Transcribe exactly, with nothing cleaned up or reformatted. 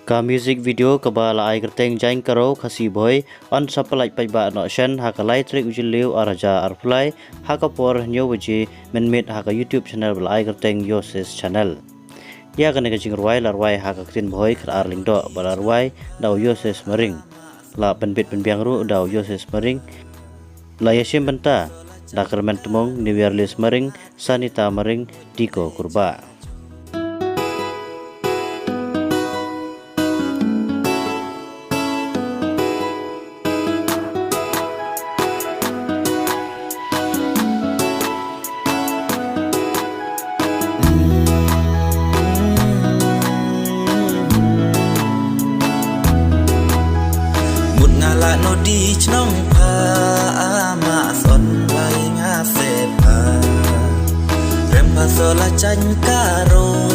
Ka music video kaba la ai kyrteng Jaiñ Karo Khasi Bhoi yn sa pyllait paidbah noh shen ha ka lai tarik u Jylliew ar hajar arphew lai ha ka por hynñiew baje mynmiet ha ka YouTube channel ba la ai kyrteng Yosis Channel. Ïa kane ka jingrwai la rwai ha ka ktien Bhoi Khadar Lyngdoh bad la rwai da u Yosis Maring. La pynbit pynbiang ruh da u Yosis Maring. La ïashim bynta da Kyrmen Tmung, Niwiarlis Maring, Sanita Maring, Tiko Kurbah. Mut nga la nodi chnong pha ama son lai nga se pha. Rem pha so la Jaiñ Karo